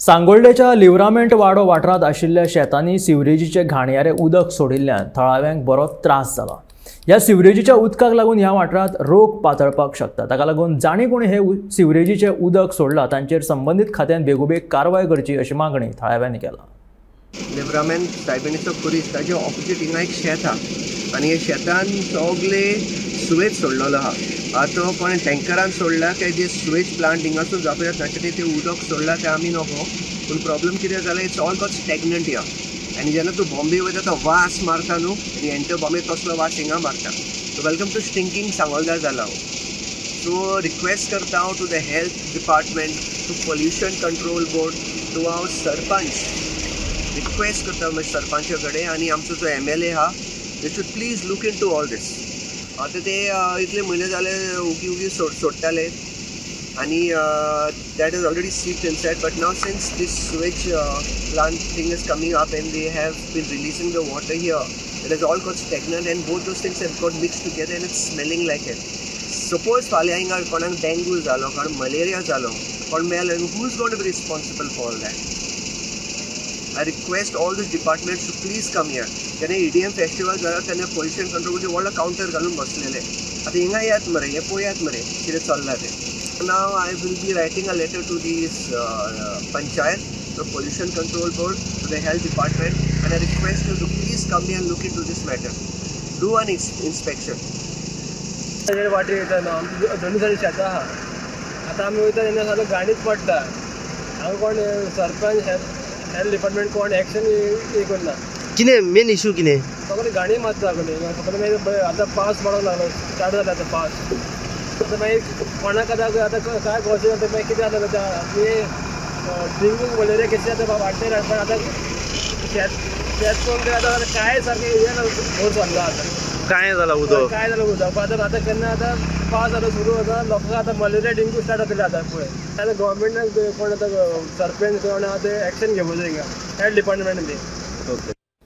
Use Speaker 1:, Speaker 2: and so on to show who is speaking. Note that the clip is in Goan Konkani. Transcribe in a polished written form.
Speaker 1: सांगोल्डेच्या लिव्रामेंट वाडो वाठारांत आशिल्ल्या शेतांनी सिवरेजीचे घाणयारे उदक सोडिल्ल्यान थळाव्यांक बरो त्रास जाला। ह्या सिवरेजीच्या उदकाक लागून ह्या वाठारांत रोग पातळपाक शकता। ताका लागून जाणी कोणी हे सिवरेजीचे उदक सोडला तांचेर संबंदीत खात्यान बेगोबेग कारवाय करची अशी मागणी थळाव्यांनी केला।
Speaker 2: लिव्रामेंट सायबिणीचो खुरीस ताजे ऑपोजीट हिंगा एक शेत आहा आनी हे शेतान सगळे सुवेज सोडलेलो आहा। आतां कोणें टँकरान सोडला काय जे सुवेज प्लांट हिंगासून जावपा ताचे ते उदक सोडला तें आमी नको, पूण प्रॉब्लम कितें जाला, it's all got stagnant here. आनी जेन्ना तूं बॉम्बे वयता तो वास मारता न्हू, आनी एंटर बॉम्बे तसलो वास हिंगा मारता। So welcome to stinking Sangolda जाला। सो रिक्वेस्ट करता हांव to the health department, to pollution control board, to हांव सरपंच रिक्वेस्ट करता सरपंचा कडेन आनी आमचो जो MLA आहा, they should please look into all this. आतां ते इतले म्हयने जाले उगी उगी सोडटाले आनी that is already seeped inside, but now since this sewage plant thing is coming up and they have been releasing the water here, it has all got stagnant and both those things have got mixed together and it's smelling like it. Suppose फाल्यां हिंगा कोणाक डेंगू जालो, कोणाक मलेरिया जालो, कोण मेलो, who is gonna be responsible for all that? I request all these departments to please come here. तेन्ना EDM festival जाला तेन्ना पोल्युशन कंट्रोल व्हडलो कावंटर घालून बसलेले, आतां हिंगा येयात मरे, हें पळयात मरे कितें चल्लां तें। Now I will be writing a letter to this panchayat, the pollution control board, to the health department, and I request you to please come here and look into this matter. Do an inspection.
Speaker 3: वाटेर वयता न्हू, आमची दोनूय सायडीन शेतां आहा। आतां आमी वयता तेन्ना सारको गाडीच पडटा। हांगा कोण सरपंच, हेल्थ डिपार्टमेंट कोण एक्शन हे करना।
Speaker 4: कितें मेन इशू कितें?
Speaker 3: सगळे गाडी मारता सगळे, मागीर आतां पावस पडोंक लागलो, स्टार्ट जाता आतां पावस। आतां मागीर कोणाक आतां आतां काय कळचें ना, मागीर कितें जाता आतां डेंगू मलेरिया केसी आतां वाडटे, पण आतां शेत शेत करून आतां काय सारकें हें भर चल्लां आतां।
Speaker 4: काय जाला उदक,
Speaker 3: काय जाला उदक आतां आतां केन्ना आतां पावस आतां सुरू जाता, लोकांक आतां मलेरिया डेंगू स्टार्ट जातले आतां पळय। आतां गव्हर्मेंटान कोण आतां सरपंच कोण आहा ते एक्शन घेवपाक जाय हिंगा हेल्थ डिपार्टमेंट बी।
Speaker 4: ओके।